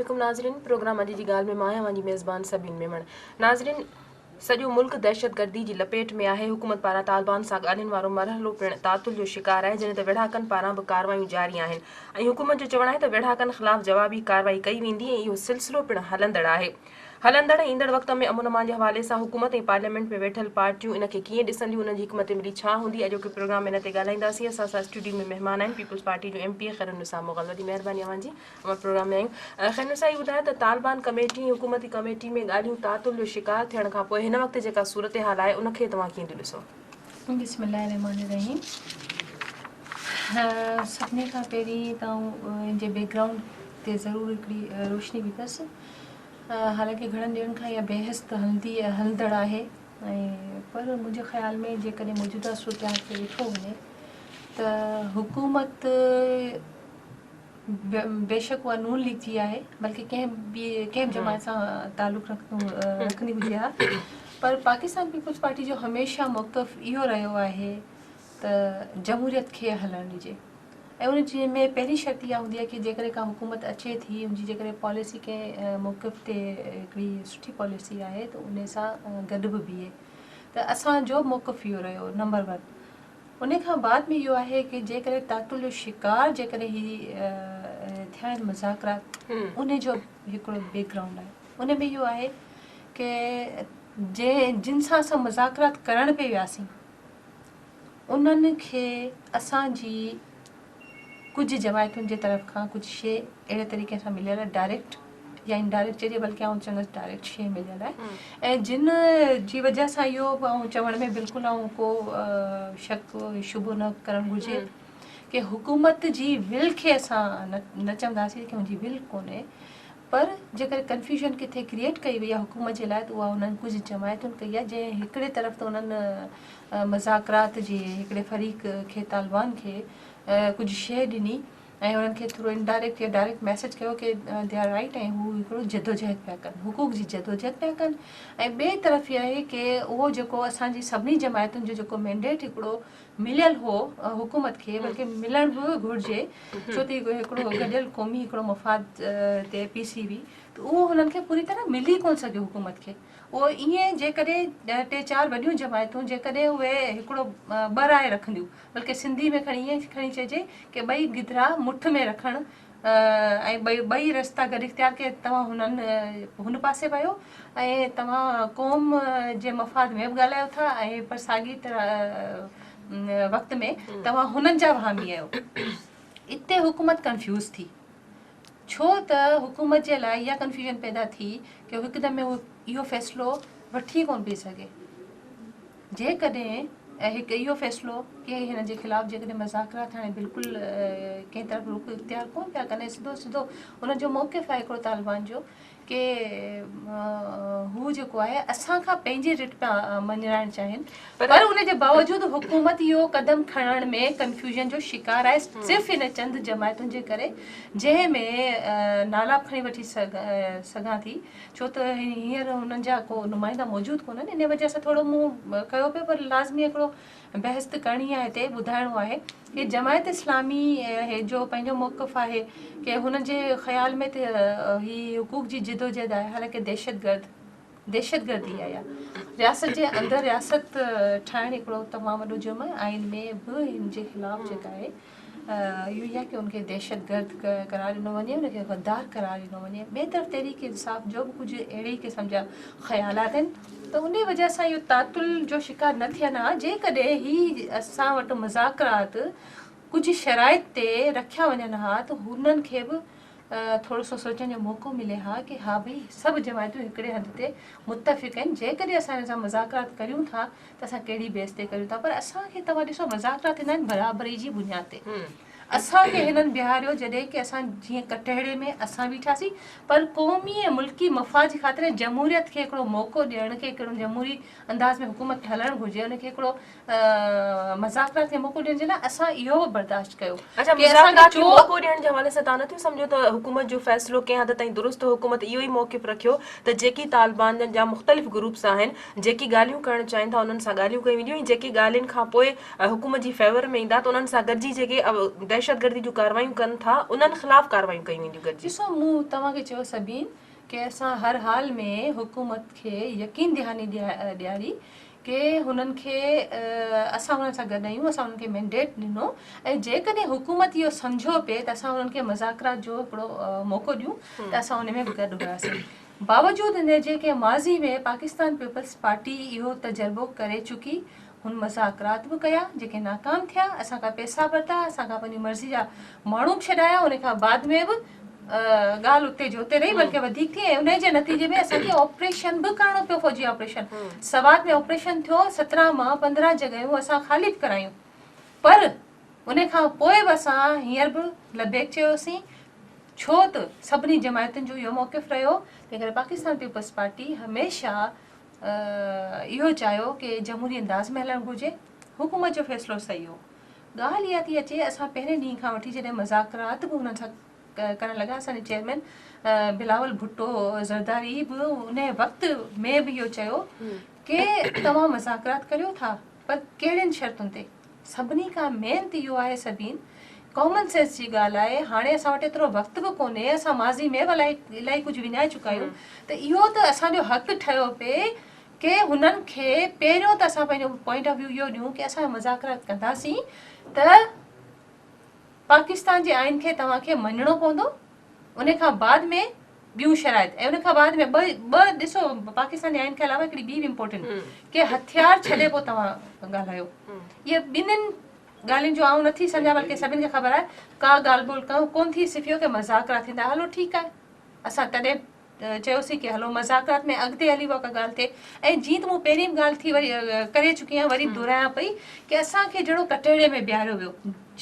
عليڪم ناظرين پروگرام اڄ جي ڳالهه ۾ مان آهيان اوهان جي ميزبان سبين ميمڻ ناظرين سڄو ملڪ دهشتگردي جي لپيٽ ۾ آهي، حڪومت پاران طالبان سان ڳالهين وارو مرحلو پڻ تعطل جو شڪار آهي، جڏهن ته ويڙهاڪن پاران به ڪارروايون جاري آهن ۽ حڪومت جو چوڻ آهي ته ويڙهاڪن خلاف جوابي ڪارروائي ڪئي ويندي ۽ اهو سلسلو پڻ هلندڙ آهي. هلندڙ ۽ ايندڙ وقت ۾ امن امان جي حوالي سان حڪومت ۽ پارليامينٽ ۾ ويٺل پارٽيون ان کي ڪيئن ڏسنديون انهن جي حڪمت عملي ڇا هوندي اڄوڪي پروگرام ۾ ان تي ڳالهائينداسين اسان سان اسٽوڊيو ۾ مهمان آهن پيپلز پارٽي جون ايم پي اي خيرالنساء مغل وڏي مهرباني اوهان جي اوهان پروگرام ۾ آهيون. خيرالنساء اهو ٻڌايو ته طالبان ڪميٽي ۽ حڪومتي ڪميٽي ۾ ڳالهيون تعطل جو شڪار ٿيڻ کان پوء هن وقت جيڪا صورتحال آهي ان کي توهان ڪيئن ٿيون ڏسو؟ بسم الله الرحمٰن الرحيم سڀني کان پهرين ته آئون ان جي بيڪ گرائونڊ تي ضرور هڪڙي روشني وجهندس حالانڪه گهڻن ڏينهن کان اها بحث ته هلندي هلندڙ آهي ۽ پر منهنجي خيال ۾ جيڪڏهن موجوده صورتحال کي ڏٺو وڃي ته حڪومت بيشڪ اها نون ليگ جي آهي بلڪه ڪنهن به ڪنهن به جماعت سان تعلق رکندي هجي ها پر پاڪستان پيپلز پارٽي جو هميشه موقف اهو رهيو آهي ته جمهوريت کي هلڻ ڏجي ۽ ان جي ۾ پهرين شرط اها هوندي آهي ڪي جيڪڏهن ڪا حڪومت اچي ٿي ان جي جيڪڏهن پاليسي ڪنهن موقف تي هڪڙي سٺي پاليسي آهي ته ان سان گڏ به بيهي ته اسان جو موقف اهو رهيو نمبر ون ان کان بعد ۾ اهو آهي ڪي جيڪڏهن تعطل جو شڪار جيڪڏهن هي ٿيا آهن مذاڪرات ان جو هڪڙو بيڪ گرائونڊ آهي ان ۾ اهو آهي ڪي جنهن جن سان اسان مذاڪرات ڪرڻ پئي وياسين انهن کي اسان جي ڪجهه جماعتن جي طرف کان ڪجهه شيء اهڙي طريقي سان مليل آهي ڊائريڪٽ يا انڊائريڪٽ چئجي بلڪه آئون چوندس ڊائريڪٽ شيء مليل آهي ۽ جن جي وجه سان اهو به آئون چوڻ ۾ بلڪل آئون ڪو شڪ شبو نه ڪرڻ گهرجي ڪي حڪومت جي ول کي اسان نه چونداسين ڪي ان جي ول ڪونهي پر جيڪڏهن ڪنفيوژن ڪٿي ڪريئيٽ ڪئي وئي آهي حڪومت جي لاء ته اها انهن ڪجهه جماعتن ڪئي آهي جنهن هڪڙي طرف ته انهن مذاڪرات جي هڪڙي فريق کي طالبان کي ڪجهه شيء ڏني ۽ انهن کي ٿورو انڊائريڪٽ يا ڊائريڪٽ ميسيج ڪيو ڪي they are right ۽ هو هڪڙو جدوجهد پيا ڪن حقوق جي جدوجهد پيا ڪن ۽ ٻئي طرف اها آهي ڪي اهو جيڪو اسان جي سڀني جماعتن جو جيڪو مينڊيٽ هڪڙو مليل هو حڪومت کي بلڪه ملڻ به گهرجي ڇو ته هڪڙو گڏيل قومي هڪڙو مفاد تي پي سي وي ته اهو هنن کي پوري طرح ملي ڪونه سگهيو حڪومت کي اهو ائين جيڪڏهن ٽي چار وڏيون جماعتون جيڪڏهن اهي هڪڙو ٻه راء رکنديون بلڪه سنڌي ۾ کڻي ائين کڻي چئجي ڪي ٻئي گدرا مٺ ۾ رکڻ ۽ ٻئي ٻئي رستا گڏ اختيار ڪيا توهان هنن هن پاسي به آهيو ۽ توهان قوم جي مفاد ۾ به ڳالهايو ٿا ۽ پر ساڳي طرح وقت ۾ توهان هنن جا به حامي آهيو اتي حڪومت ڪنفيوز ٿي ڇو ته حڪومت جي لاء اها ڪنفيوژن پيدا ٿي ڪي هڪدم ۾ اهو فيصلو وٺي ڪونه پئي سگهي جيڪڏهن هڪ اهو فيصلو ڪي هن جي خلاف جيڪڏهن مذاڪرات هاڻي بلڪل ڪنهن طرف رخ اختيار ڪونه پيا ڪن ۽ سڌو سڌو انهن جو موقف آهي هڪڙو طالبان جو ڪي هو جيڪو آهي اسان کان پنهنجي رٽ پيا مڃرائڻ چاهين پر ان جي باوجود حڪومت اهو قدم کڻڻ ۾ ڪنفيوژن جو شڪار آهي صرف ان چند جماعتن جي ڪري جنهن ۾ نالا به کڻي وٺي سگهان ٿي ڇو ته هينئر انهن جا ڪو نمائندا موجود ڪونهن ان وجه سان ٿورو مون ڪيو پيو پر لازمي هڪڙو بحث ته ڪرڻي آهي هتي ٻڌائڻو آهي ڪي جماعت اسلامي جو پنهنجو موقف آهي ڪي هن جي خيال ۾ ته هي حقوق جي جدوجهد آهي حالانڪه دهشتگرد دهشتگردي آهي رياست جي اندر رياست ٺاهڻ هڪڙو تمام وڏو جرم آهي آئين ۾ به هن جي خلاف جيڪا آهي اهو ئي آهي ڪي ان کي دهشتگرد قرار ڏنو وڃي ان کي غدار قرار ڏنو وڃي ٻئي طرف تحريڪ انصاف جو به ڪجهه اهڙي ئي قسم جا خيالات آهن ته ان وجه سان اهو تعطل جو شڪار نه ٿين ها جيڪڏهن هي اسان وٽ مذاڪرات ڪجهه شرائط تي رکيا وڃن ها ته هنن کي به ٿورو سو سوچڻ جو موقعو ملي ها ڪي ها ڀئي سڀ جماعتون هڪڙي هنڌ تي متفق آهن جيڪڏهن اسان هن سان مذاڪرات ڪريون ٿا ته اسان ڪهڙي بيس تي ڪريون ٿا پر اسان کي توهان ڏسو مذاڪرات ٿيندا آهن برابري جي بنياد تي اسان کي هنن بيهاريو جڏهن ڪي اسان جيئن ڪٽهڙي ۾ اسان بيٺاسين پر قومي ۽ ملڪي مفاد جي خاطر جمهوريت کي هڪڙو موقعو ڏيڻ کي هڪڙو جمهوري انداز ۾ حڪومت کي هلڻ گهرجي ان کي هڪڙو مذاڪرات کي موقعو ڏيڻ جي لاء اسان اهو به برداشت ڪيو اڇا ڪي اسان کي مذاڪرات کي چو موقعو ڏيڻ جي حوالي سان توهان نٿيون سمجهو ته حڪومت جو فيصلو ڪنهن حد تائين درست هو حڪومت اهو ئي موقف رکيو ته جيڪي طالبان جا مختلف گروپس آهن جيڪي ڳالهيون ڪرڻ چاهين ٿا انهن سان ڳالهيون ڪيون وينديون ۽ جيڪي ڳالهين کان پوء حڪومت جي فيور ۾ ايندا ته انهن سان گڏجي جيڪي دهشتگردي جون ڪارروايون ڪن ٿا انهن خلاف ڪارروايون ڪيون وينديون گڏجي. ڏسو مون توهان کي چيو سبين ڪي اسان هر حال ۾ حڪومت کي يقين دهاني ڏياري ڪي هنن کي اسان هنن سان گڏ آهيون اسان هنن کي مينڊيٽ ڏنو ۽ جيڪڏهن حڪومت اهو سمجهيو پئي ته اسان هنن کي مذاڪرات جو هڪڙو موقعو ڏيون ته اسان ان ۾ به گڏ هياسين باوجود ان جي ڪي ماضي ۾ پاڪستان پيپلز پارٽي اهو تجربو ڪري چڪي هن مذاڪرات به ڪيا جيڪي ناڪام ٿيا، اسان کان پئسا ورتا، اسان کان پنهنجي مرضي جا ماڻهو به ڇڏايا، ان کان بعد ۾ به ڳالهه اتي جو اتي رهي بلڪه وڌيڪ ٿي ۽ ان جي نتيجي ۾ اسان کي آپريشن به ڪرڻو پيو فوجي آپريشن سوات ۾ آپريشن ٿيو 17 مان 15 جڳهيون اسان خالي به ڪرايون پر ان کان پوء به اسان هينئر به لبيڪ چيوسين ڇو ته سڀني جماعتن جو اهو موقف رهيو تنهن ڪري پاڪستان پيپلز پارٽي هميشه اهو چاهيو ڪي جمهوري انداز ۾ هلڻ گهرجي، حڪومت جو فيصلو صحيح هو. ڳالهه اها ٿي اچي اسان پهرين ڏينهن کان وٺي جڏهن مذاڪرات به انهن سان ڪرڻ لڳا اسان جي چيئرمين بلاول ڀٽو زرداري به ان وقت ۾ به اهو چيو ڪي توهان مذاڪرات ڪريو ٿا پر ڪهڙين شرطن تي؟ سڀني کان مين ته اهو آهي سبين ڪامن سينس جي ڳالهه آهي هاڻي اسان وٽ ايترو وقت به ڪونهي اسان ماضي ۾ به الائي الائي ڪجهه وڃائي چڪا آهيون ته اهو ته اسان جو حق ٺهيو پئي ڪي هنن کي پهريون ته اسان پنهنجو پوائنٽ آف ويو اهو ڏيون ڪي اسان مذاڪرات ڪنداسين ته پاڪستان جي آئين کي توهان کي مڃڻو پوندو ان کان بعد ۾ ٻيون شرائط ۽ ان کان بعد ۾ ٻه ٻه ڏسو پاڪستان جي آئين کان علاوه هڪڙي ٻي به امپورٽنٽ ڪي هٿيار ڇڏي پوء توهان ڳالهايو اهي ٻنهين ڳالهين جو آئون نٿي سمجهان بلڪه سڀن کي خبر آهي ڪا ڳالهه ٻولهه ڪون ٿي صرف اهو ڪي مذاڪرا ٿيندا هلو ٺيڪ آهي اسان تڏهن چيوسين ڪي هلو مذاڪرات ۾ اڳتي هلي اها ڪا ڳالهه ٿئي ۽ جيئن ته مون پهرين به ڳالهه ٿي وري ڪري چڪي آهيان وري به دهرايان پئي ڪي اسان کي جهڙو ڪٽهڙي ۾ بيهاريو ويو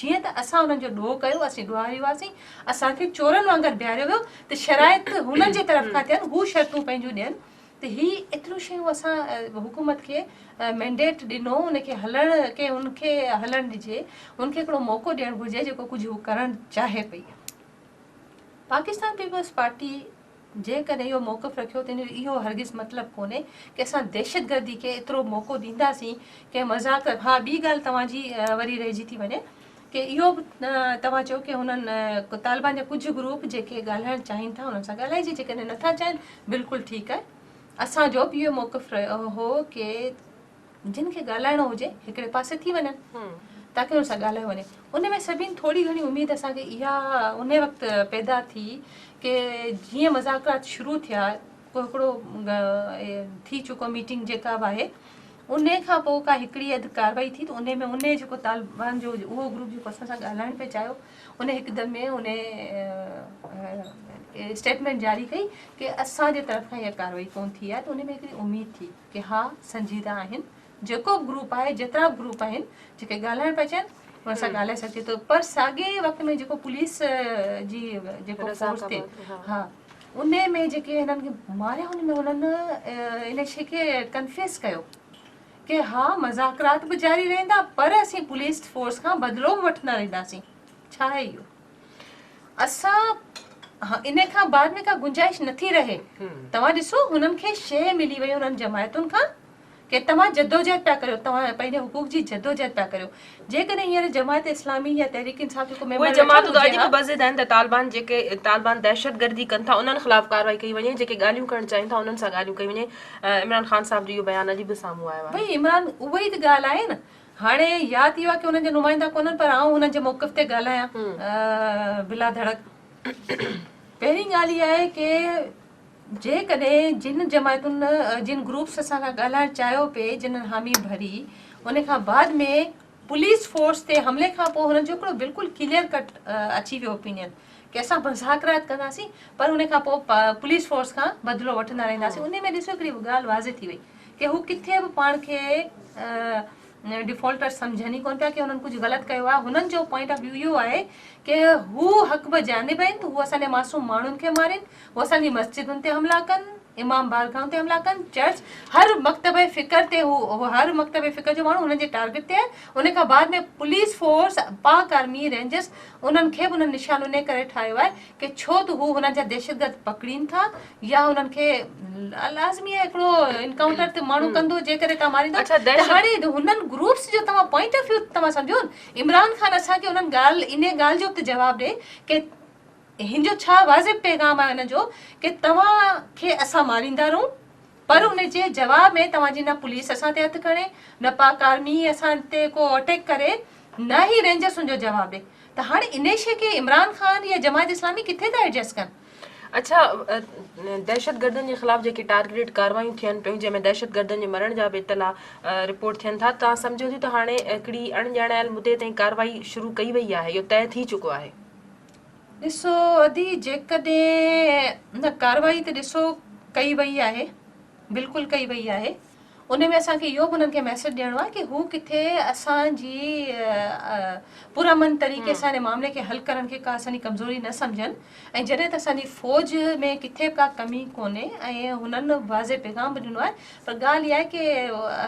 جيئن ته اسان انهن جو ڏوهه ڪيو اسين ڏوهاري هئاسين اسان کي چورن وانگر بيهاريو ويو ته شرائط هنن جي طرف کان ٿين هو شرطون پنهنجون ڏين ته هي ايتريون شيون اسان حڪومت کي مينڊيٽ ڏنو ان کي هلڻ ڪي ان کي هلڻ ڏجي ان کي هڪڙو موقعو ڏيڻ گهرجي جيڪو ڪجهه هو ڪرڻ چاهي پئي. پاڪستان پيپلز پارٽي جيڪڏهن اهو موقف رکيو ته ان جو اهو هرگز مطلب ڪونهي ڪي اسان دهشتگردي کي ايترو موقعو ڏينداسين ڪي مذاق ها ٻي ڳالهه توهان جي وري رهجي ٿي وڃي ڪي اهو به توهان چيو ڪي هنن طالبان جا ڪجهه گروپ جيڪي ڳالهائڻ چاهين ٿا انهن سان ڳالهائجي جيڪڏهن نٿا چاهين بلڪل ٺيڪ آهي اسان جو به اهو موقف رهيو هو ڪي جن کي ڳالهائڻو هجي هڪڙي پاسي ٿي وڃن تاڪه انهن سان ڳالهايو وڃي ان ۾ سڀني ٿوري گهڻي اميد اسان کي اها ان وقت پيدا ٿي ڪي جيئن مذاڪرات شروع ٿيا ڪو هڪڙو ٿي چڪو ميٽنگ جيڪا به آهي ان کان پوء ڪا هڪڙي اڌ ڪارروائي ٿي ته ان ۾ ان جيڪو طالبان جو اهو گروپ جيڪو اسان سان ڳالهائڻ پئي چاهيو ان هڪدم ۾ ان اسٽيٽمينٽ جاري ڪئي ڪي اسان جي طرف کان اها ڪارروائي ڪون ٿي آهي ته ان ۾ هڪڙي اميد ٿي ڪي ها سنجيده آهن جيڪو به گروپ آهي جيترا به گروپ آهن جيڪي ڳالهائڻ پيا چاهن انهن سان ڳالهائي سگهجي ٿو پر ساڳي وقت ۾ جيڪو پوليس جي جيڪو فورس ٿي ها ان ۾ جيڪي هنن کي ماريا ان ۾ هنن ان شي کي ڪنفيس ڪيو ڪي ها مذاڪرات به جاري رهندا پر اسين پوليس فورس کان بدلو به وٺندا رهنداسين ڇا آهي اهو اسان ان کان بعد ۾ ڪا گنجائش نٿي رهي. توهان ڏسو هنن کي شيء ملي وئي انهن جماعتن کان ڪي توهان جدوجهد پيا ڪريو توهان پنهنجي حقوق جي جدوجهد پيا ڪريو جيڪڏهن هينئر جماعت اسلامي يا تحريڪ انصاف جو ڪو ميمبر اهي جماعتون ته اڄ به بضد آهن ته طالبان جيڪي طالبان دهشتگردي ڪن ٿا انهن خلاف ڪارروائي ڪئي وڃي جيڪي ڳالهيون ڪرڻ چاهين ٿا انهن سان ڳالهيون ڪئي وڃي عمران خان صاحب جو اهو بيان اڄ به سامهون آيو آهي. ڀئي عمران اها ئي ته ڳالهه آهي نه هاڻي يا ته اهو آهي ڪي انهن جا نمائندا ڪونهن پر آئون هنن جي موقف تي ڳالهايان بلا ڌڙڪ. پهرين ڳالهه اها آهي ڪي جيڪڏهن جن جماعتن جن گروپس اسان کان ڳالهائڻ چاهيو پئي جنھن حامي ڀري ان کان بعد ۾ پوليس فورس تي حملي کان پوء هنن جو هڪڙو بلڪل ڪليئر ڪٽ اچي ويو اوپينين ڪي اسان مذاڪرات ڪنداسين پر ان کان پوء پوليس فورس کان بدلو وٺندا رهنداسين ان ۾ ڏسو هڪڙي ڳالهه واضح ٿي وئي ڪي هو ڪٿي به پاڻ کي ڊيفالٽر سمجهن ئي ڪونه پيا ڪي هنن ڪجهه غلط ڪيو آهي هنن جو پوائنٽ آف ويو اهو آهي ڪي هو حق بجانب آهن ته هو اسان جي معصوم ماڻهن کي مارين، هو اسان جي مسجدن تي حملا ڪن، امام بارگاهن تي حملا ڪن، چرچ، هر مڪتبه فڪر تي هو هر مڪتبه فڪر جو ماڻهو هنن جي ٽارگيٽ تي آهي، ان کان بعد ۾ police force, Pak army, rangers انهن کي به انهن نشانو انهي ڪري ٺاهيو آهي ڪي ڇو ته هو هنن جا دهشتگرد پڪڙين ٿا يا انهن کي لازمي آهي هڪڙو انڪائونٽر ته ماڻهو ڪندو جيڪڏهن توهان ماريندو ته هاڻي هنن گروپس جو توهان پوائنٽ آف ويو توهان سمجهو نه عمران خان اسان کي انهن ڳالهه انهي ڳالهه جو به ته جواب ڏي ڪي هن جو ڇا واضح پيغام آهي انهن جو ڪي توهان کي اسان ماريندا رهون پر ان جي جواب ۾ توهان جي نه پوليس اسان تي هٿ کڻي، نه پاڪ آرمي اسان تي ڪو اٽيڪ ڪري، نه ئي رينجرس ان جو جواب ڏي ته هاڻي انهي شيء کي عمران خان يا جماعت اسلامي ڪٿي ٿا ايڊجسٽ ڪن؟ اڇا دهشتگردن جي خلاف جيڪي ٽارگيٽيڊ ڪارروايون ٿين پيون جنهن ۾ دهشتگردن جي مرڻ جا به اطلاع رپورٽ ٿين ٿا توهان سمجهو ٿيون ته هاڻي هڪڙي اڻڄاڻايل مدي تائين ڪارروائي شروع ڪئي وئي آهي اهو طئي ٿي چڪو آهي. ڏسو ادي جيڪڏهن نه ڪارروائي ته ڏسو ڪئي وئي آهي بلڪل ڪئي وئي آهي ان ۾ اسان کي اهو به انهن کي ميسيج ڏيڻو آهي ڪي هو ڪٿي اسان جي پرامن طريقي سان ان معاملي کي حل ڪرڻ کي ڪا اسان جي ڪمزوري نه سمجهن ۽ جڏهن ته اسان جي فوج ۾ ڪٿي به ڪا ڪمي ڪونهي ۽ هنن واضح پيغام به ڏنو آهي پر ڳالهه اها آهي ڪي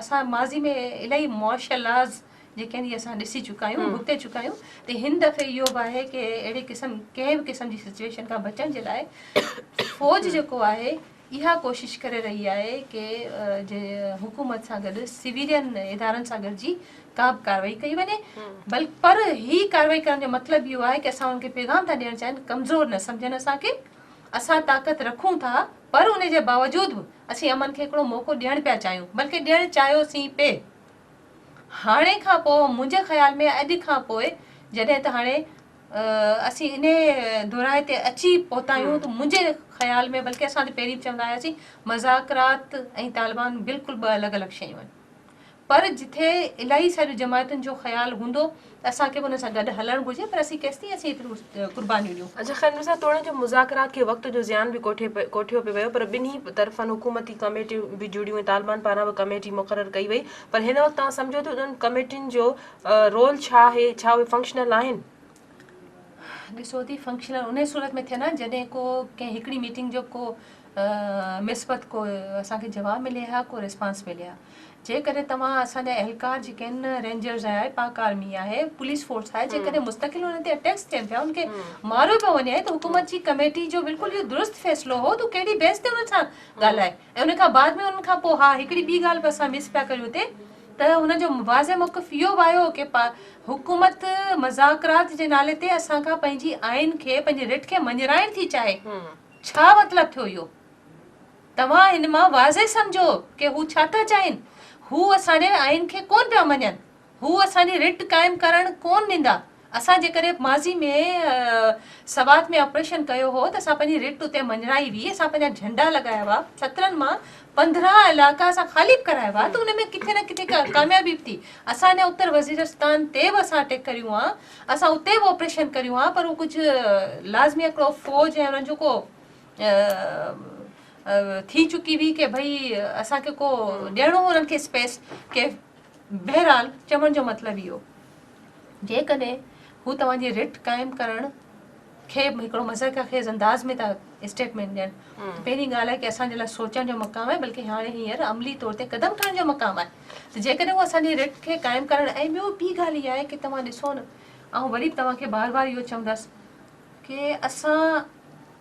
اسان ماضي ۾ الاهي مارشل لاز جيڪي آهن اهي اسان ڏسي چڪا آهيون ڀڳتي چڪا آهيون ته هن دفعي اهو به آهي ڪي اهڙي قسم ڪنهن به قسم جي سچويشن کان بچڻ جي لاء فوج جيڪو آهي اها ڪوشش ڪري رهي آهي ڪي جي حڪومت سان گڏ سويلين ادارن سان گڏجي ڪا به ڪارروائي ڪئي وڃي بلڪ پر هي ڪارروائي ڪرڻ جو مطلب اهو آهي ڪي اسان انهن کي پيغام ٿا ڏيڻ چاهين ڪمزور نه سمجهن اسان کي اسان طاقت رکون ٿا پر ان جي باوجود به اسين امن کي هڪڙو موقعو ڏيڻ پيا چاهيون بلڪه ڏيڻ چاهيوسين پي هاڻي کان پوء منهنجي خيال ۾ اڄ کان پوء جڏهن ته هاڻي اسين انهي دوراهي تي اچي پهتا آهيون ته منهنجي خيال ۾ بلڪه اسان ته پهرين به چوندا آياسين مذاڪرات ۽ طالبان بلڪل ٻه الڳ الڳ شيون آهن پر جٿي الاهي ساريون جماعتن جو خيال هوندو ته اسان کي به انهن سان گڏ هلڻ گهرجي پر اسين ڪيستائين اسين ايتريون قربانيون ڏيون. اچا خير مرزا توڙي جو مذاڪرات کي وقت جو زيان به ڪوٺيو پئي ويو پر ٻنهي طرفن حڪومتي ڪميٽيون به جڙيون ۽ طالبان پاران به ڪميٽي مقرر ڪئي وئي پر هن وقت توهان سمجهو ته انهن ڪميٽين جو رول ڇا آهي ڇا اهي فنڪشنل آهن؟ ڏسو ٿي فنڪشنل انهي صورت ۾ ٿين ها جڏهن ڪو ڪنهن هڪڙي ميٽنگ جو ڪو مثبت ڪو اسان کي جواب ملي ها ڪو ريسپانس ملي ها جيڪڏهن توهان اسان جا اهلڪار جيڪي آهن رينجرز آهي پاڪ آرمي آهي پوليس فورس آهي جيڪڏهن مستقل انهن تي اٽيڪس ٿين پيا انهن کي ماريو پيو وڃي ته حڪومت جي ڪميٽي جو بلڪل اهو درست فيصلو هو ته ڪهڙي بيس تي انهن سان ڳالهائي ۽ ان کان بعد ۾ انهن کان پوء ها هڪڙي ٻي ڳالهه به اسان مس پيا ڪريون هتي ته هن جو واضح موقف اهو به آيو ڪي حڪومت مذاڪرات جي نالي تي اسان کان پنهنجي آئين کي پنهنجي رٽ کي مڃرائڻ ٿي چاهي ڇا مطلب ٿيو اهو توهان هن مان واضح سمجهو ڪي هو ڇا ٿا چاهين. هو اسان جي آئين کي ڪونه پيا مڃن. هو اسان جي رٽ قائم ڪرڻ ڪونه ڏيندا. اسان جيڪڏهن ماضي ۾ سوات ۾ آپريشن ڪيو هو ته اسان پنهنجي رٽ اتي مڃرائي هئي، اسان پنهنجا جهنڊا لڳايا هئا، سترهن مان 15 علائقا اسان خالي به ڪرايا هئا ته ان ۾ ڪٿي نه ڪٿي ڪاميابي به ٿي. اسان اڃا اتر وزيرستان تي به اسان اٽيڪ ڪريون ها، اسان اتي به آپريشن ڪريون ها پر اهو ڪجهه لازمي هڪڙو فوج ۽ انهن جو ڪو ٿي چڪي هئي ڪي ڀئي اسان کي ڪو ڏيڻو هو انهن کي اسپيس ڪي بهرحال چوڻ جو مطلب اهو جيڪڏهن هو توهان جي رٽ قائم ڪرڻ کي هڪڙو مضحڪه خيز انداز ۾ ٿا اسٽيٽمينٽ ڏين پهرين ڳالهه آهي ڪي اسان جي لاء سوچڻ جو مقام آهي بلڪه هاڻي هينئر عملي طور تي قدم کڻڻ جو مقام آهي ته جيڪڏهن هو اسان جي رٽ کي قائم ڪرڻ ۽ ٻيو ٻي ڳالهه اها آهي ڪي توهان ڏسو نه آئون وري به توهان کي بار بار اهو چوندس ڪي اسان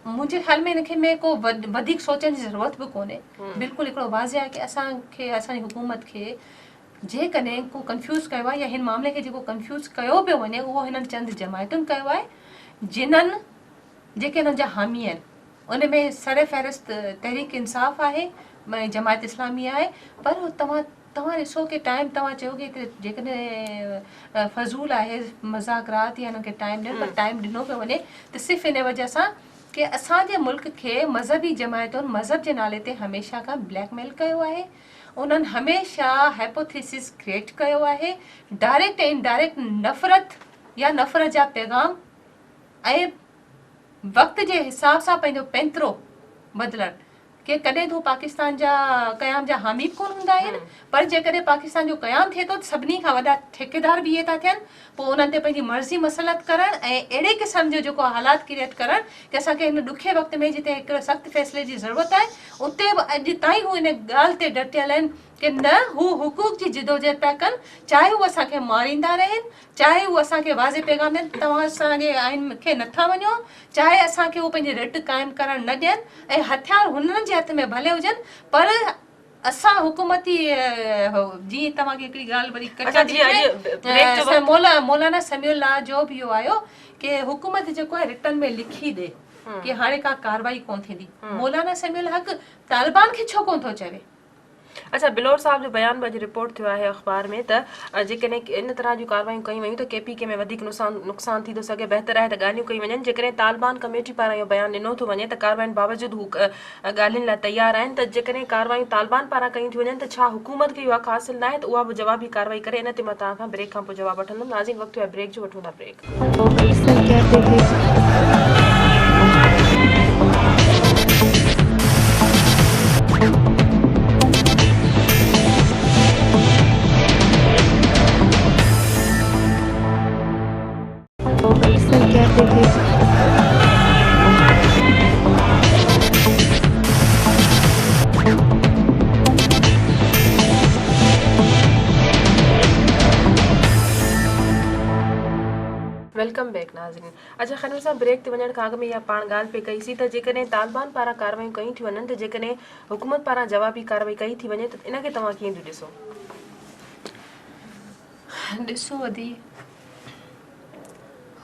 منهنجي خيال ۾ ان کي ۾ ڪو وڌيڪ سوچڻ جي ضرورت به ڪونهي بلڪل هڪڙو واضح آهي ڪي اسان کي اسان جي حڪومت کي جيڪڏهن ڪو ڪنفيوز ڪيو آهي يا هن معاملي کي جيڪو ڪنفيوز ڪيو پيو وڃي اهو هنن چند جماعتن ڪيو آهي جنھن جيڪي هنن جا حامي آهن ان ۾ سر فهرست تحريڪ انصاف آهي جماعت اسلامي آهي پر توهان توهان ڏسو ڪي ٽائيم توهان چيو ڪي هتي جيڪڏهن فضول آهي مذاڪرات يا هنن کي ٽائيم ڏيڻ پر ٽائيم ڏنو پيو وڃي ته صرف ان وجه سان ڪي اسان جي ملڪ کي مذهبي جماعتن مذهب جي نالي تي هميشه کان بليڪ ميل ڪيو آهي انهن هميشه هائپوٿيسس ڪريٽ ڪيو آهي ڊائريڪٽ ۽ انڊائريڪٽ نفرت يا نفرت جا پيغام ۽ وقت جي حساب سان پنهنجو پينترو بدلڻ. ڪي ڪڏهن ته هو پاڪستان جا قيام جا حامي به ڪونه هوندا آهن پر جيڪڏهن پاڪستان جو قيام ٿئي ٿو ته سڀني کان وڏا ٺيڪيدار به اهي ٿا ٿين پوء انهن تي پنهنجي مرضي مسلط ڪرڻ ۽ اهڙي قسم جو جيڪو حالات ڪريئيٽ ڪرڻ ڪي اسان کي هن ڏکي وقت ۾ جتي هڪ سخت فيصلي جي ضرورت آهي اتي به اڄ تائين هو ان ڳالهه تي ڊٽيل آهن ڪي نه هو حقوق جي جدوجهد پيا ڪن چاهي هو اسان کي ماريندا رهن چاهي هو اسان کي واضح پيغام ڏين ته توهان اسان جي آئين کي نٿا مڃو چاهي اسان کي هو پنهنجي رٽ قائم ڪرڻ نه ڏين ۽ هٿيار هنن جي هٿ ۾ ڀلي هجن پر اسان حڪومتي جيئن توهان کي هڪڙي ڳالهه وري اڇا ڪٽيان جي اڄ بريڪ جو وقت مولانا سميع الله جو به اهو آيو ڪي حڪومت جيڪو آهي رٽن ۾ لکي ڏي ڪي هاڻي ڪا ڪارروائي ڪون ٿيندي مولانا سميع الحق طالبان کي ڇو ڪون ٿو چوي؟ اڇا بلور صاحب جو بيان به اڄ رپورٽ ٿيو آهي اخبار ۾ ته جيڪڏهن ان طرح جون ڪارروايون ڪيون ويون ته ڪي پي ڪي ۾ وڌيڪ نقصان ٿي ٿو سگهي بهتر آهي ته ڳالهيون ڪيون وڃن جيڪڏهن طالبان ڪميٽي پاران اهو بيان ڏنو ٿو وڃي ته ڪاررواين باوجود هو ڳالهين لاء تيار آهن ته جيڪڏهن ڪارروايون طالبان پاران ڪيون ٿيون وڃن ته ڇا حڪومت کي اهو حق حاصل ناهي ته اها به جوابي ڪارروائي ڪري ان تي مان توهان کان بريڪ کان پوء جواب وٺندم ناظرين وقت ٿيو آهي بريڪ جو وٺون ٿا بريڪ. Welcome back ناظرين اچا خانم صاحب بريڪ تي وڃڻ کان اڳ ۾ اها پاڻ ڳالهه پئي ڪئي سي ته جيڪڏهن طالبان پاران ڪارروايون ڪيون ٿيون وڃن ته جيڪڏهن حڪومت پاران جوابي ڪارروائي ڪئي ٿي وڃي ته ان کي توهان ڪيئن ٿيون ڏسو؟ ڏسو ادي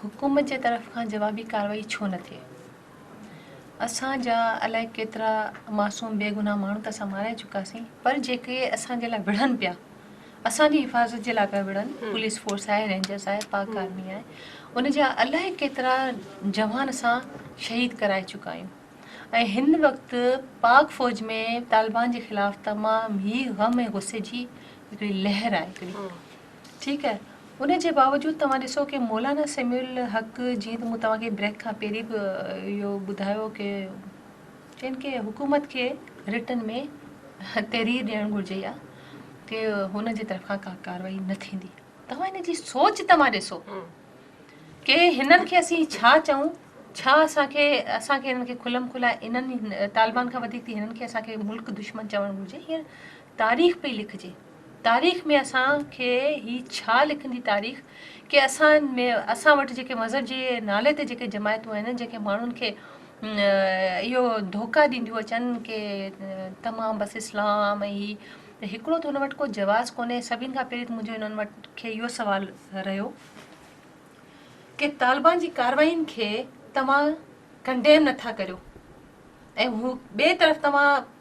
حڪومت جي طرف کان جوابي ڪارروائي ڇو نه ٿئي؟ اسان جا الائي ڪيترا معصوم بيگناهه ماڻهو ته اسان مارائي چڪاسين پر جيڪي اسان جي لاء وڙهن پيا اسان جي حفاظت جي لاء پيا وڙهن پوليس فورس آهي رينجرس آهي پاڪ آرمي آهي ان جا الائي ڪيترا جوان اسان شهيد ڪرائي چڪا آهيون ۽ هن وقت پاڪ فوج ۾ طالبان جي خلاف تمام هي غم ۽ غصي جي هڪڙي لهر آهي هڪڙي ٺيڪ آهي ان جي باوجود توهان ڏسو ڪي مولانا سميع الحق جيئن ته مون توهان کي بريڪ کان پهرين به اهو ٻڌايو ڪي چين ڪي حڪومت کي رٽن ۾ تحرير ڏيڻ گهرجي يا ڪي هن جي طرف کان ڪا ڪارروائي نه ٿيندي توهان هن جي سوچ توهان ڏسو ڪي هنن کي اسين ڇا چئون ڇا اسان کي اسان کي هنن کي کلم کلا انهن طالبان کان وڌيڪ هنن کي اسان کي ملڪ دشمن چوڻ گهرجي هينئر تاريخ پئي لکجي تاريخ ۾ اسان کي هي ڇا لکندي تاريخ ڪي اسان ۾ اسان وٽ جيڪي مذهب جي نالي تي جيڪي جماعتون آهن جيڪي ماڻهن کي اهو ڌوڪا ڏينديون اچن ڪي تمام بس اسلام ۽ هي ته هڪڙو ته هن وٽ ڪو جواز ڪونهي سڀني کان پهرين ته منهنجو انهن وٽ کي اهو سوال رهيو ڪي طالبان جي ڪارروائين کي توهان ڪنڊيم نٿا ڪريو ۽ هو ٻئي طرف توهان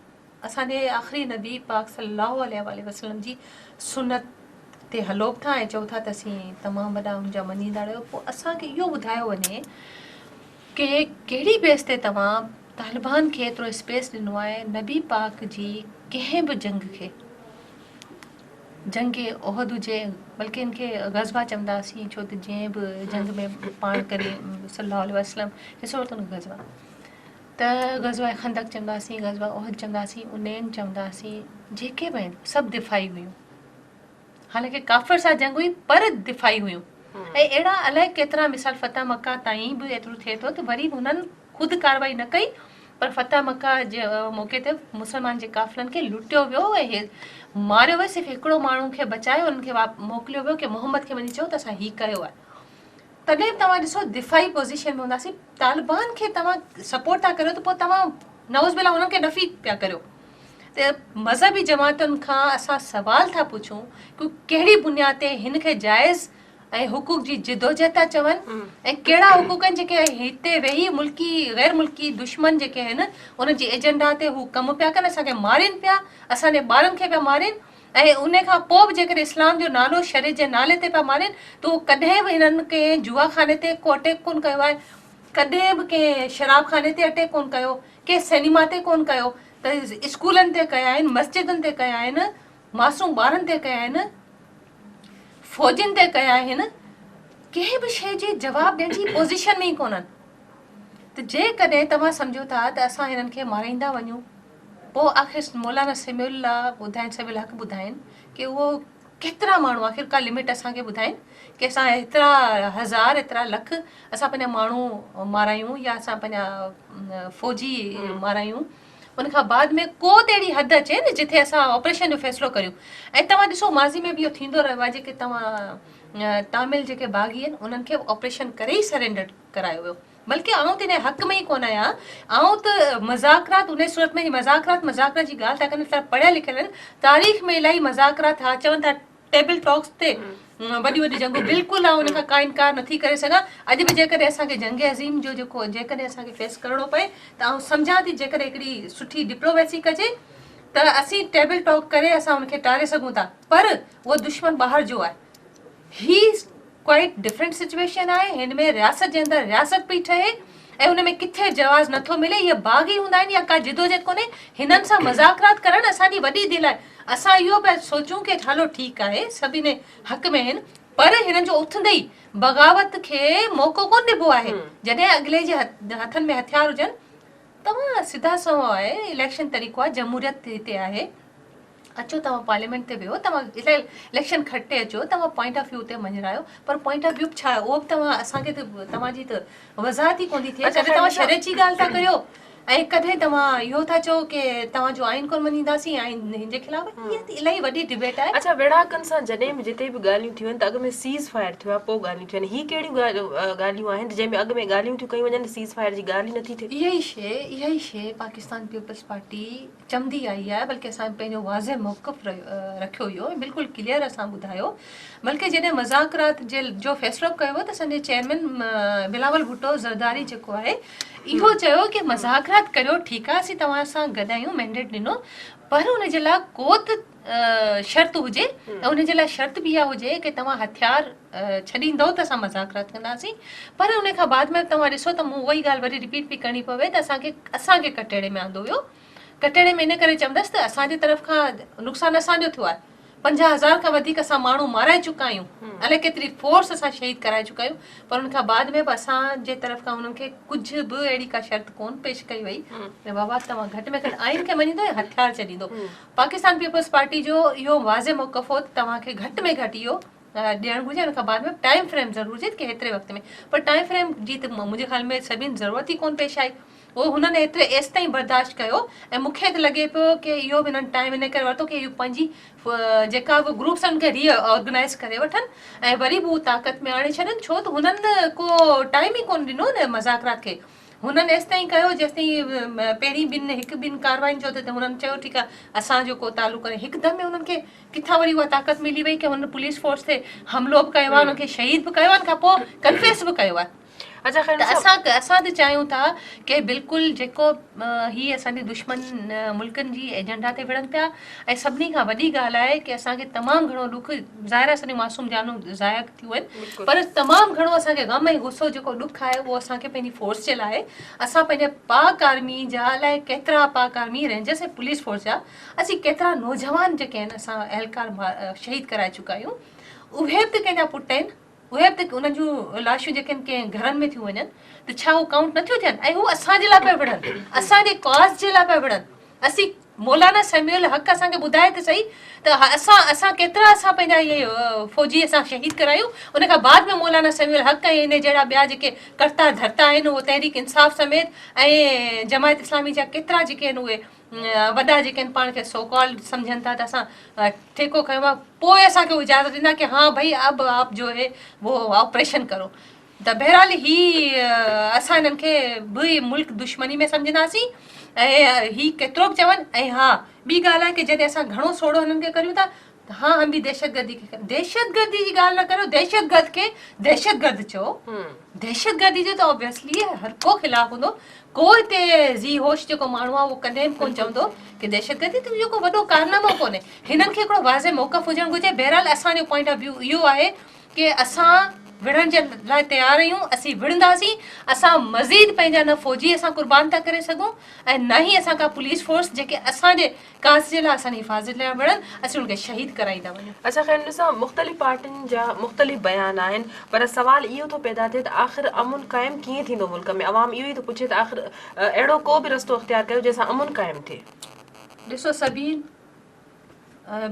اسان جي آخري نبي پاڪ صلي الله عليه واٰله وسلم جي سنت تي هلو به ٿا ۽ چئو ٿا ته اسين تمام وڏا ان جا مڃيندڙ آهيو پوء اسان کي اهو ٻڌايو وڃي ڪي ڪهڙي بيس تي توهان طالبان کي ايترو اسپيس ڏنو آهي نبي پاڪ جي ڪنهن به جنگ کي جنگ احد هجي بلڪه ان کي غزوه چونداسين ڇو ته جنهن به جنگ ۾ پاڻ ڪري صلي الله عليه وسلم حصو ورتو ان غزوه ته غزوه خندق چونداسين، غزوه احد چونداسين، انين چونداسين، جيڪي به آهن سڀ دفاعي هيون. حالانڪه ڪافر سان جنگ هئي پر دفاعي هيون ۽ اهڙا الائي ڪيترا مثال فتح مڪه تائين به ايترو ٿئي ٿو ته وري به هنن خود ڪارروائي نه ڪئي پر فتح مڪه جي موقعي تي مسلمان جي قافلن کي لٽيو ويو ۽ ماريو ويو صرف هڪڙو ماڻهو کي بچائي انهن کي موڪليو ويو ڪي محمد کي وڃي چئو ته اسان هي ڪيو آهي. تڏهن به توهان ڏسو دفاعي پوزيشن ۾ هونداسين طالبان کي توهان سپورٽ ٿا ڪريو ته پوء توهان نعوذ بالله انهن کي نفي پيا ڪريو ته مذهبي جماعتن کان اسان سوال ٿا پڇون ڪي ڪهڙي بنياد تي هن کي جائز ۽ حقوق جي جدوجهد ٿا چون ۽ ڪهڙا حقوق آهن جيڪي هتي ويهي ملڪي غير ملڪي دشمن جيڪي آهن انهن جي ايجنڊا تي هو ڪم پيا ڪن اسان کي مارين پيا اسان جي ٻارن کي پيا مارين ۽ ان کان پوء به جيڪڏهن اسلام جو نالو شريعت جي نالي تي پيا مارين ته اهو ڪڏهن به هنن ڪنهن جوا خاني تي ڪو اٽيڪ ڪونه ڪيو آهي، ڪڏهن به ڪنهن شراب خاني تي اٽيڪ ڪونه ڪيو، ڪنهن سئنيما تي ڪونه ڪيو ته اسڪولن تي ڪيا آهن، مسجدن تي ڪيا آهن، معصوم ٻارن تي ڪيا آهن، فوجين تي ڪيا آهن، ڪنهن به شيء جي جواب ڏيڻ جي پوزيشن ۾ ئي ڪونهن ته جيڪڏهن توهان سمجهو ٿا ته اسان هنن کي مارائيندا وڃون. پوء آخر مولانا سميع الله ٻڌائين سميع الحق ٻڌائين ڪي اهو ڪيترا ماڻهو آخر ڪا لمٽ اسان کي ٻڌائين ڪي اسان ايترا هزار ايترا لک اسان پنهنجا ماڻهو مارايون يا اسان پنهنجا فوجي مارايون ان کان بعد ۾ ڪو ته اهڙي حد اچي نه جتي اسان آپريشن جو فيصلو ڪريون ۽ توهان ڏسو ماضي ۾ به اهو ٿيندو رهيو آهي جيڪي توهان تامل جيڪي باغي آهن انهن کي آپريشن ڪري ئي سرينڊر ڪرايو ويو بلڪه آئون ته انهيء حق ۾ ئي ڪونه آهيان. آئون ته مذاڪرات انهيء صورت ۾ مذاڪرات مذاڪرات جي ڳالهه ٿا ڪن ته پڙهيل لکيل آهن. تاريخ ۾ الاهي مذاڪرات ها چون ٿا ٽيبل ٽاڪس تي وڏيون وڏيون جنگون بلڪل آئون ان کان ڪا انڪار نٿي ڪري سگهان. اڄ به جيڪڏهن اسان کي جنگ عظيم جو جيڪو جيڪڏهن اسان کي فيس ڪرڻو پئي ته آئون سمجهان ٿي جيڪڏهن هڪڙي سٺي ڊپلوميسي ڪجي ته اسين ٽيبل ٽاڪ ڪري اسان ان کي ٽاري سگهون ٿا پر اهو دشمن ٻاهر جو آهي. هي ڪوائيٽ ڊفرنٽ سچويشن آهي هن ۾ رياست جي اندر رياست پئي ٺهي ۽ ان ۾ ڪٿي جواز نٿو ملي اهي باغي هوندا آهن يا ڪا جدوجهد ڪونهي هنن سان مذاڪرات ڪرڻ اسان جي وڏي دل آهي اسان اهو پيا سوچون ڪي هلو ٺيڪ آهي سڀ ان حق ۾ آهن پر هنن جو اٿندي ئي بغاوت کي موقعو ڪونه ڏبو آهي جڏهن اڳلي جي هٿن ۾ هٿيار هجن توهان سڌا سنئون آهي اليڪشن طريقو آهي جمهوريت هتي آهي اچو توهان پارليامينٽ تي ويهو توهان اليڪشن کٽي اچو توهان پوائنٽ آف ويو تي مڃرايو پر پوائنٽ آف ويو ڇا آهي اهو به توهان اسان کي ته توهان جي ته وضاحت ئي ڪونه ٿي ٿئي ڪڏهن توهان شريعت جي ڳالهه ٿا ڪريو ۽ ڪڏهن توهان اهو ٿا چئو ڪي توهان جو آئين ڪونه مڃينداسين آئين هن جي خلاف اها ته الاهي وڏي ڊبيٽ آهي. اڇا ويڙهاڪن سان جڏهن به جتي به ڳالهيون ٿيون آهن ته اڳ ۾ سيز فائر ٿيو آهي پوء ڳالهيون ٿيون آهن هي ڪهڙيون ڳالهيون آهن جنهن ۾ اڳ ۾ ڳالهيون ٿيون ڪيون وڃن سيز فائر جي ڳالهه ئي نٿي ٿئي. اها ئي شيء اها ئي شيء پاڪستان پيپلز پارٽي چوندي آئي آهي بلڪه اسان پنهنجو واضح موقف رکيو ويو ۽ بلڪل ڪليئر اسان ٻڌايو بلڪه جڏهن مذاڪرات جي جو فيصلو ڪيو ويو ته اسان جي چيئرمين بلاول ڀٽو زرداري جيڪو آهي اهو چيو ڪي مذاڪرات ڪريو ٺيڪ آهي اسين توهان سان گڏ آهيون مينڊيٽ ڏنو پر ان جي لاء ڪو ته شرط هجي ۽ ان جي لاء شرط به اها هجي ڪي توهان هٿيار ڇڏيندؤ ته اسان مذاڪرات ڪنداسين پر ان کان بعد ۾ توهان ڏسو ته مون اها ئي ڳالهه وري رپيٽ پئي ڪرڻي پوي ته اسان کي اسان کي ڪٽهڙي ۾ آندو ويو ڪٽهڙي ۾ ان ڪري چوندس ته اسان جي طرف کان نقصان اسان جو ٿيو آهي 50,000 کان وڌيڪ اسان ماڻهو مارائي چڪا آهيون الائي ڪيتري فورس اسان شهيد ڪرائي چڪا آهيون پر ان کان بعد ۾ به اسان جي طرف کان انهن کي ڪجهه به اهڙي ڪا شرط ڪونه پيش ڪئي وئي ته بابا توهان گهٽ ۾ گهٽ آئين کي مڃيندو يا هٿيار ڇڏيندو پاڪستان پيپلز پارٽي جو اهو واضح موقف هو ته توهان کي گهٽ ۾ گهٽ اهو ڏيڻ گهرجي ان کان بعد ۾ ٽائيم فريم ضرور هجي ته هيتري وقت ۾ پر ٽائيم فريم جي ته منهنجي خيال ۾ سڀني ضرورت ئي ڪونه پيش آئي اهو هنن ايتري ايستائين برداشت ڪيو ۽ مون کي ته لڳي پيو ڪي اهو به هنن ٽائيم ان ڪري ورتو ڪي اهو پنهنجي جيڪا به گروپس آهن ان کي ري آرگنائز ڪري وٺن ۽ وري به هو طاقت ۾ آڻي ڇڏن ڇو ته هنن ڪو ٽائيم ئي ڪونه ڏنو نه مذاڪرات کي هنن ايستائين ڪيو جيستائين پهرين ٻن هڪ ٻن ڪارواين جو ته هنن چيو ٺيڪ آهي اسان جو ڪو تعلق ڪونهي هڪدم ۾ هنن کي ڪٿان وري اها طاقت ملي وئي ڪي هنن پوليس فورس تي حملو به ڪيو آهي انهن کي شهيد به ڪيو آهي ان کان پوء ڪنفيس به ڪيو آهي اچا خير ته اسان اسان ته چاهيون ٿا ڪي بلڪل جيڪو هي اسان جي دشمن ملڪن جي ايجنڊا تي وڙهن پيا ۽ سڀني کان وڏي ڳالهه آهي ڪي اسان کي تمام گهڻو ڏک ظاهر آهي اسان جون معصوم جانون ضايع ٿيون آهن پر تمام گهڻو اسان کي غم ۽ غصو جيڪو ڏک آهي اهو اسان کي پنهنجي فورس جي لاء آهي اسان پنهنجي پاڪ آرمي جا الائي ڪيترا پاڪ آرمي رينجرس ۽ پوليس فورس جا اسين ڪيترا نوجوان جيڪي آهن اسان اهلڪار شهيد ڪرائي چڪا آهيون اهي به ته ڪنهن جا پٽ آهن اهي به ته انهن جون لاشون جيڪي آهن ڪنهن گهرن ۾ ٿيون وڃن ته ڇا هو ڪائونٽ نٿيون ٿين ۽ هو اسان جي لاء پيا وڙهن اسان جي ڪاز جي لاء پيا وڙهن اسين مولانا سميع الحق اسان کي ٻڌائي ته سهي ته اسان اسان ڪيترا اسان پنهنجا اهي فوجي اسان شهيد ڪرايون ان کان بعد ۾ مولانا سميع الحق ۽ ان جهڙا ٻيا جيڪي ڪرتا ڌرتا آهن اهي تحريڪ انصاف سميت ۽ جماعت اسلامي جا ڪيترا جيڪي آهن اهي وڏا جيڪي آهن پاڻ کي سو ڪالڊ سمجهن ٿا ته اسان ٺيڪو کنيو آهي پوء اسان کي اجازت ڏيندا ڪي ها ڀئي اب آپ جو هي وو آپريشن ڪرو ته بهرحال هي اسان هنن کي به ملڪ دشمني ۾ سمجهنداسين ۽ هي ڪيترو به چون ۽ ها ٻي ڳالهه آهي ڪي جڏهن اسان گهڻو سوڙهو هنن کي ڪريون ٿا ته ها هم به دهشتگردي کي دهشتگردي جي ڳالهه نه ڪريو دهشتگرد کي دهشتگرد چئو دهشتگردي جو ته آبويسلي هر ڪو خلاف هوندو ڪو هتي زي هوش جيڪو ماڻهو آهي اهو ڪڏهن به ڪونه چوندو ڪي دهشتگردي ته اهو ڪو وڏو ڪارنامو ڪونهي هنن کي هڪڙو واضح موقف هجڻ گهرجي بهرحال اسان جو پوائنٽ آف ويو اهو آهي ڪي اسان وڙهڻ جي لاء تيار آهيون اسين وڙهنداسين اسان مزيد پنهنجا نه فوجي اسان قربان ٿا ڪري سگهون ۽ نه ئي اسان ڪا پوليس فورس جيڪي اسان جي ڪاز جي لاء اسان جي حفاظت لاء وڙهن اسين انهن کي شهيد ڪرائيندا وڃون. اچا خير ڏسو مختلف پارٽين جا مختلف بيان آهن پر سوال اهو ٿو پيدا ٿئي ته آخر امن قائم ڪيئن ٿيندو ملڪ ۾ عوام اهو ئي ٿو پڇي ته آخر اهڙو ڪو به رستو اختيار ڪيو جنهن سان امن قائم ٿئي. ڏسو سبين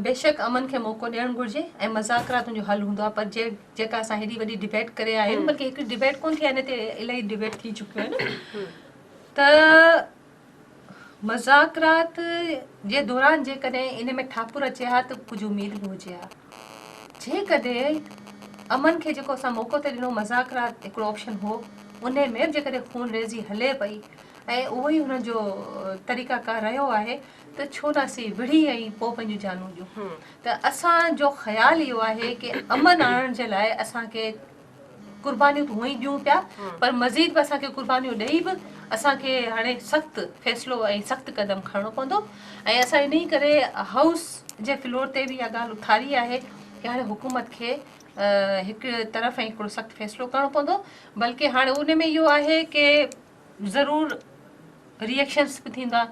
بيشڪ امن کي موقعو ڏيڻ گهرجي ۽ مذاڪرات ان جو حل هوندو آهي پر جي جيڪا اسان هيڏي وڏي ڊبيٽ ڪري آيا آهيون بلڪه هڪڙي ڊبيٽ ڪونه ٿي آهي ان تي الاهي ڊبيٽ ٿي چڪيون آهن ته مذاڪرات جي دوران جيڪڏهن ان ۾ ٺاپر اچي ها ته ڪجهه اميد به هجي ها جيڪڏهن امن کي جيڪو اسان موقعو ٿي ڏنو مذاڪرات هڪڙو آپشن هو ان ۾ به جيڪڏهن خون ريزي هلي پئي ۽ اهو ئي هنن جو طريقه ڪار رهيو آهي ته ڇو نه اسين وڙهي ۽ پوء پنهنجون جانون ڏيون ته اسان جو خيال اهو آهي ڪي امن آڻڻ جي لاء اسان کي قربانيون ته هونئن ئي ڏيون پيا پر مزيد به اسان کي قربانيون ڏئي به اسان کي هاڻي سخت فيصلو ۽ سخت قدم کڻڻو پوندو ۽ اسان انهي ڪري هائوس جي فلور تي به اها ڳالهه اٿاري آهي ڪي هاڻي حڪومت کي هڪ طرف ۽ هڪڙو سخت فيصلو ڪرڻو پوندو بلڪه هاڻي ان ۾ اهو آهي ڪي ضرور ريئڪشنس به ٿيندا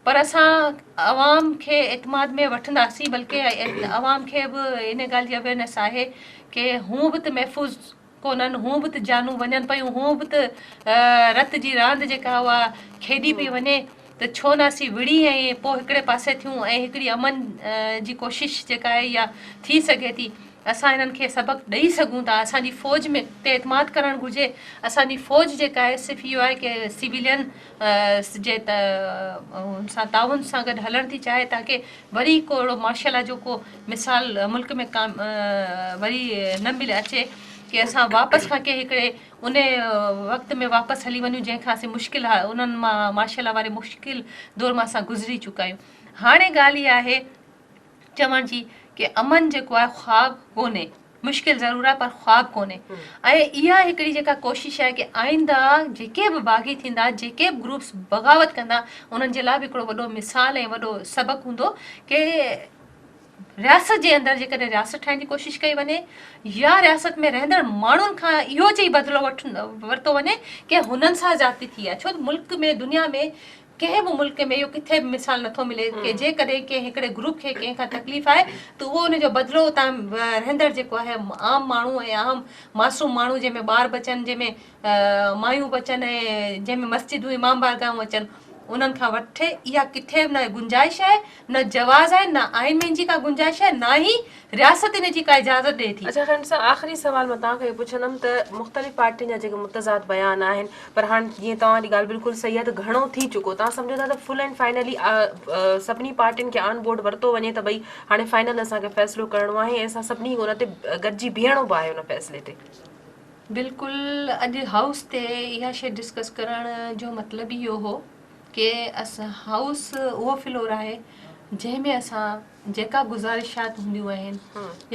پر اسان عوام کي اعتماد ۾ وٺنداسين بلڪه عوام کي به ان ڳالهه جي اويئرنيس آهي ڪي هون به ته محفوظ ڪونهن هون به ته جانون وڃن پيون هون به ته رت جي راند جيڪا اها کيڏي پئي وڃي ته ڇو نه اسين وڙهي ۽ پوء هڪڙي پاسي ٿيون ۽ هڪڙي امن جي ڪوشش جيڪا آهي اها ٿي سگهي ٿي اسان انهن کي سبق ڏئي سگهون ٿا، اسان جي فوج ۾ تي اعتماد ڪرڻ گهرجي، اسان جي فوج جيڪا آهي صرف اهو آهي ڪي سويلين جي ان سان تعاون سان گڏ هلڻ ٿي چاهي تاڪه وري ڪو اهڙو مارشل لا جو ڪو مثال ملڪ ۾ وري نه ملي اچي ڪي اسان واپس کان ڪنهن هڪڙي ان وقت ۾ واپس هلي وڃون جنهن کان اسين مشڪل انهن مان مارشل لا واري مشڪل دور مان اسان گذري چڪا آهيون هاڻي ڳالهه اها آهي چوڻ جي ڪي امن جيڪو آهي خواب ڪونهي مشڪل ضرور آهي پر خواب ڪونهي ۽ اها هڪڙي جيڪا ڪوشش آهي ڪي آئنده جيڪي به باغي ٿيندا جيڪي به گروپس بغاوت ڪندا انهن جي لاء به هڪڙو وڏو مثال ۽ وڏو سبق هوندو ڪي رياست جي اندر جيڪڏهن رياست ٺاهڻ جي ڪوشش ڪئي وڃي يا رياست ۾ رهندڙ ماڻهن کان اهو چئي بدلو ورتو وڃي ڪي هنن سان زيادتي ٿي آهي ڇو ته ملڪ ۾ دنيا ۾ ڪنهن به ملڪ ۾ اهو ڪٿي به مثال نٿو ملي ڪي جيڪڏهن ڪنهن هڪڙي گروپ کي ڪنهن کان تڪليف آهي ته اهو ان جو بدلو اتان رهندڙ جيڪو آهي عام ماڻهو ۽ عام معصوم ماڻهو جنهن ۾ ٻار به اچن جنهن ۾ مايون به اچن ۽ جنهن ۾ مسجدون امام بارگاهون اچن انهن کان وٺي اها ڪٿي به نه گنجائش آهي نه جواز آهي نه آئين ۾ ان جي ڪا گنجائش آهي نه ئي رياست ان جي ڪا اجازت ڏئي ٿي. اڇا خان صاحب آخري سوال مان توهان کان اهو پڇندم ته مختلف پارٽين جا جيڪي متضاد بيان آهن پر هاڻ جيئن توهان جي ڳالهه بلڪل صحيح آهي ته گهڻو ٿي چڪو توهان سمجهو ٿا ته فل اينڊ فائنلي سڀني پارٽين کي آن بورڊ ورتو وڃي ته ڀئي هاڻي فائنل اسان کي فيصلو ڪرڻو آهي ۽ اسان سڀني ان تي گڏجي بيهڻو به آهي ان فيصلي تي. بلڪل اڄ هائوس تي اها شيء ڊسڪس ڪرڻ جو مطلب ئي اهو هو ڪي هائوس اهو فلور آهي جنهن ۾ اسان جيڪا گذارشات هونديون آهن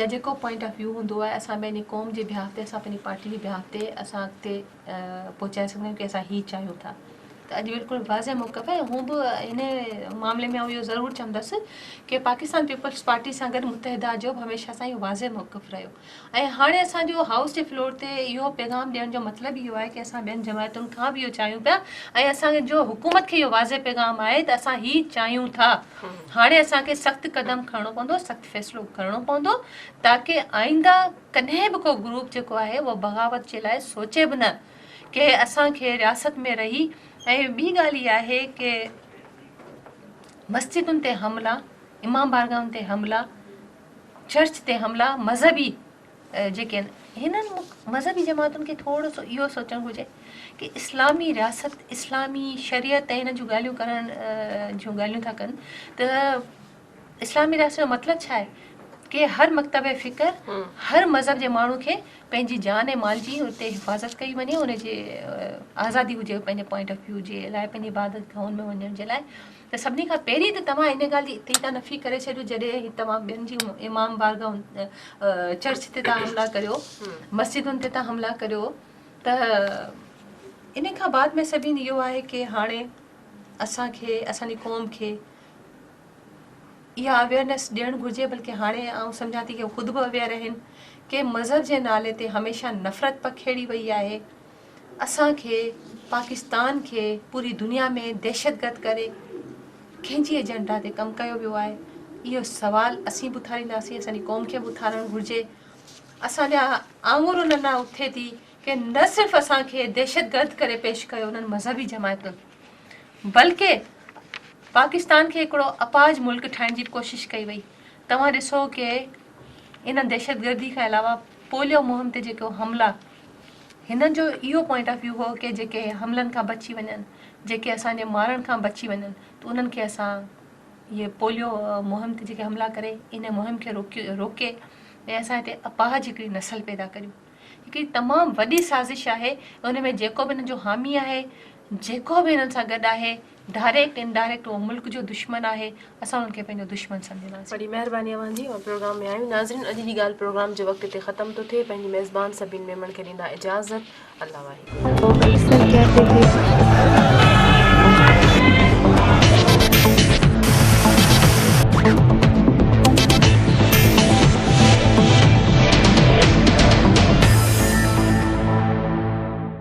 يا جيڪو پوائنٽ آف ويو هوندو آهي اسان پنهنجي قوم جي بيهاف تي اسان پنهنجي پارٽي جي بيهاف تي اسان اڳتي پهچائي سگهندا آهيون ڪي اسان هي چاهيون ٿا ته اڄ بلڪل واضح موقف آهي هون به ان معاملي ۾ آئون اهو ضرور چوندس ڪي پاڪستان پيپلز پارٽي سان گڏ متحده جو به هميشه سان اهو واضح موقف رهيو ۽ هاڻي اسان جو هائوس جي فلور تي اهو پيغام ڏيڻ جو مطلب اهو آهي ڪي اسان ٻين جماعتن کان به اهو چاهيون پيا ۽ اسان جو حڪومت کي اهو واضح پيغام آهي ته اسان هي چاهيون ٿا هاڻي اسان کي سخت قدم کڻڻو پوندو سخت فيصلو ڪرڻو پوندو تاڪه آئنده ڪڏهن به ڪو گروپ جيڪو آهي اهو بغاوت جي لاء سوچي به نه ڪي اسان کي رياست ۾ رهي ۽ ٻي ڳالهه اها آهي ڪي مسجدن تي حملا امام بارگاهن تي حملا چرچ تي حملا مذهبي جيڪي آهن هنن مذهبي جماعتن کي ٿورو سو اهو سوچڻ گهرجي ڪي اسلامي رياست اسلامي شريعت ۽ هنن جون ڳالهيون ڪرڻ جون ڳالهيون ٿا ڪن ته اسلامي رياست جو مطلب ڇا آهي ڪي هر مڪتب فڪر هر مذهب جي ماڻهو کي پنهنجي جان ۽ مال جي اتي حفاظت ڪئي وڃي ان جي آزادي هجي پنهنجي پوائنٽ آف ويو جي لاء پنهنجي عبادت گاهن ۾ وڃڻ جي لاء ته سڀني کان پهرين ته توهان ان ڳالهه جي اتي ئي ٿا نفي ڪري ڇڏيو جڏهن توهان ٻين جي امام بارگاهن چرچ تي ٿا حملا ڪريو مسجدن تي ٿا حملا ڪريو ته ان کان بعد ۾ سڀني اهو آهي ڪي هاڻي اسان کي اسان جي قوم کي اها اويئرنيس ڏيڻ گهرجي بلڪه هاڻي آئون سمجهان ٿي ڪي خود به اويئر آهن ڪي مذهب جي نالي تي هميشه نفرت پکيڙي وئي آهي اسان کي پاڪستان کي پوري دنيا ۾ دهشتگرد ڪري ڪنهن جي ايجنڊا تي ڪم ڪيو ويو آهي اهو سوال اسين به اٿارينداسين اسان جي قوم کي به اٿارڻ گهرجي اسان جا آڱر انهن ڏانهن اٿي ٿي ڪي نه صرف اسان کي دهشتگرد ڪري پيش ڪيو انهن مذهبي جماعتن بلڪه پاڪستان کي هڪڙو اپاهج ملڪ ٺاهڻ جي به ڪوشش ڪئي وئي. توهان ڏسو ڪي انهن دهشتگردي کان علاوه پوليو مهم تي جيڪو حملا هنن جو اهو پوائنٽ آف ويو هو ڪي جيڪي حملن کان بچي وڃن جيڪي اسان جي مارڻ کان بچي وڃن ته انهن کي اسان اهي پوليو مهم تي جيڪي حملا ڪري ان مهم کي روڪي ۽ اسان هتي اپاهج هڪڙي نسل پيدا ڪريون. هڪڙي تمام وڏي سازش آهي ان ۾ جيڪو به انهن جو حامي آهي جيڪو به انهن سان گڏ آهي ڊائريڪٽ انڊائريڪٽ اهو ملڪ جو دشمن آهي اسان انهن کي پنهنجو دشمن سمجهنداسين. وڏي مهرباني اوهان جي اوهان پروگرام ۾ آيون ناظرين اڄ جي ڳالهه پروگرام جو وقت هتي ختم ٿو ٿئي پنهنجي ميزبان سبين ميمڻ کي ڏيندا اجازت الله واهي. لوگ اڪثر ڪهتي ٿي.